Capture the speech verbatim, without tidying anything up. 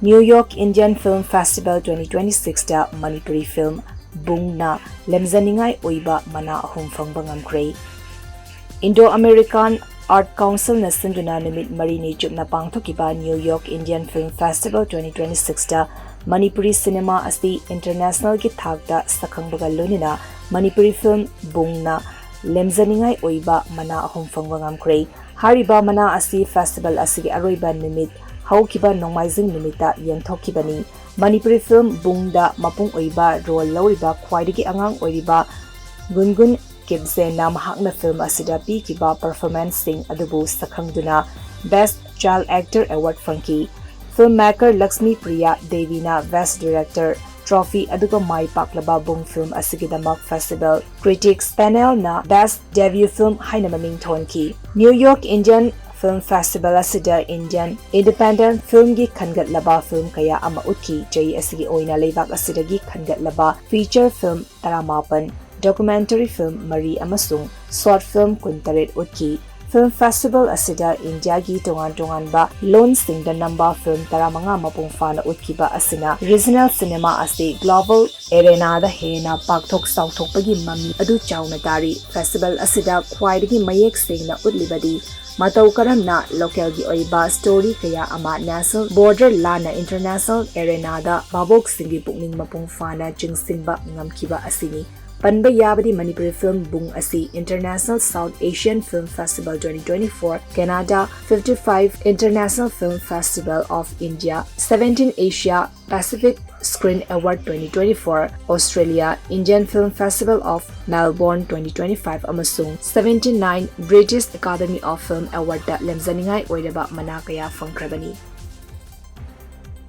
New York Indian Film Festival twenty twenty-six ꯇ Manipuri film ꯕꯨꯡꯅ ꯂꯦꯝꯖꯅꯤꯡꯉꯥꯏ ꯑꯣꯏꯕ ꯃꯅꯥ ꯑꯍꯨꯝ ꯐꯪꯕ ꯉꯝꯈ꯭ꯔꯦ꯫ Indo-American Art Council ꯅ ꯁꯤꯟꯗꯨꯅ ꯅꯨꯃꯤꯠ ꯃꯔꯤꯅꯤ ꯆꯨꯞꯅ ꯄꯥꯡꯊꯣꯛꯈꯤꯕ New York Indian Film Festival twenty twenty-six ꯇ ꯃꯅꯤꯄꯨꯔꯤ cinema ꯑꯁꯤ international ꯒꯤ ꯊꯥꯛꯇ ꯁꯛꯈꯪꯕꯒ ꯂꯣꯏꯅꯅ ꯃꯅꯤꯄꯨꯔꯤ film ꯕꯨꯡꯅ ꯂꯦꯝꯖꯅꯤꯡꯉꯥꯏ ꯑꯣꯏꯕ ꯃꯅꯥ ꯑꯍꯨꯝ ꯐꯪꯕ ꯉꯝꯈ꯭ꯔꯦ꯫ ꯍꯥꯏꯔꯤꯕ ꯃꯅꯥ ꯑꯁꯤ festival ꯑꯁꯤꯒꯤ ꯑꯔꯣꯏꯕ ꯅꯨꯃꯤꯠ ꯍꯧꯈꯤꯕ ꯅꯣꯡꯃꯥꯏꯖꯤꯡ ꯅꯨꯃꯤꯠꯇ ꯌꯦꯟꯊꯣꯛꯈꯤꯕꯅꯤ꯫ ꯃꯅꯤꯄꯨꯔꯤ film ꯕꯨꯡꯗ ꯃꯄꯨꯡ ꯑꯣꯏꯕ role ꯂꯧꯔꯤꯕ ꯈ꯭ꯋꯥꯏꯗꯒꯤ ꯑꯉꯥꯡ ꯑꯣꯏꯔꯤꯕ ꯒꯨꯟꯒꯨꯟ ꯀꯤꯞꯖꯦꯟꯅ ꯃꯍꯥꯛꯅ film ꯑꯁꯤꯗ ꯄꯤꯈꯤꯕ performanceꯁꯤꯡ ꯑꯗꯨꯕꯨ ꯁꯛꯈꯪꯗꯨꯅ Best Child Actor Award ꯐꯪꯈꯤ꯫ Filmmaker Lakshmi Priya ꯗꯦꯕꯤꯅ Best Director trophy ꯑꯗꯨꯒ ꯃꯥꯏ ꯄꯥꯛꯂꯕ ꯕꯨꯡ film ꯑꯁꯤꯒꯤꯗꯃꯛ festival critics panelꯅ Best Debut Film ꯍꯥꯏꯅ ꯃꯃꯤꯡ ꯊꯣꯟꯈꯤ꯫ New York Indian Film Festival ꯑꯁꯤꯗ Indian independent filmꯒꯤ ꯈꯟꯒꯠꯂꯕ film ꯀꯌꯥ ꯑꯃ ꯎꯠꯈꯤ꯫ ꯆꯍꯤ ꯑꯁꯤꯒꯤ ꯑꯣꯏꯅ ꯂꯩꯕꯥꯛ ꯑꯁꯤꯗꯒꯤ ꯈꯟꯒꯠꯂꯕ feature film ꯇꯔꯥꯃꯥꯄꯟ, documentary film ꯃꯔꯤ ꯑꯃꯁꯨꯡ short film ꯀꯨꯟꯇꯔꯦꯠ ꯎꯠꯈꯤ꯫ Film festival ꯑꯁꯤꯗ ꯏꯟꯗꯤꯌꯥꯒꯤ ꯇꯣꯉꯥꯟ ꯇꯣꯉꯥꯟꯕ ꯂꯣꯟꯁꯤꯡꯗ ꯅꯝꯕ film ꯇꯔꯥꯃꯉꯥ ꯃꯄꯨꯡ ꯐꯥꯅ ꯎꯠꯈꯤꯕ ꯑꯁꯤꯅ regional cinema ꯑꯁꯤ global arenaꯗ ꯍꯦꯟꯅ ꯄꯥꯛꯊꯣꯛ ꯆꯥꯎꯊꯣꯛꯄꯒꯤ ꯃꯃꯤ ꯑꯗꯨ ꯆꯥꯎꯅ ꯇꯥꯔꯤ꯫ Festival ꯑꯁꯤꯗ ꯈ꯭ꯋꯥꯏꯗꯒꯤ ꯃꯌꯦꯛ ꯁꯦꯡꯅ ꯎꯠꯂꯤꯕꯗꯤ ꯃꯇꯧ ꯀꯔꯝꯅ localꯒꯤ ꯑꯣꯏꯕ story ꯀꯌꯥ ꯑꯃ national border ꯂꯥꯟꯅ international arenaꯗ ꯚꯥꯕꯣꯛꯁꯤꯡꯒꯤ ꯄꯨꯛꯅꯤꯡ ꯃꯄꯨꯡ ꯐꯥꯅ ꯆꯤꯡꯁꯤꯟꯕ ꯉꯝꯈꯤꯕ ꯑꯁꯤꯅꯤ꯫ ꯄꯟꯕ ꯌꯥꯕꯗꯤ ꯃꯅꯤꯄꯨꯔꯤ film ꯕꯨꯡ ꯑꯁꯤ International South Asian Film Festival twenty twenty-four, Canada, fifty-five International Film Festival of India, seventeen Asia Pacific Screen Award twenty twenty-four, Australia Indian Film Festival of Melbourne twenty twenty-five ꯑꯃꯁꯨꯡ seventy-nine British Academy of Film Awardꯇ ꯂꯦꯝꯖꯅꯤꯡꯉꯥꯏ ꯑꯣꯏꯔꯕ ꯃꯅꯥ ꯀꯌꯥ ꯐꯪꯈ꯭ꯔꯕꯅꯤ꯫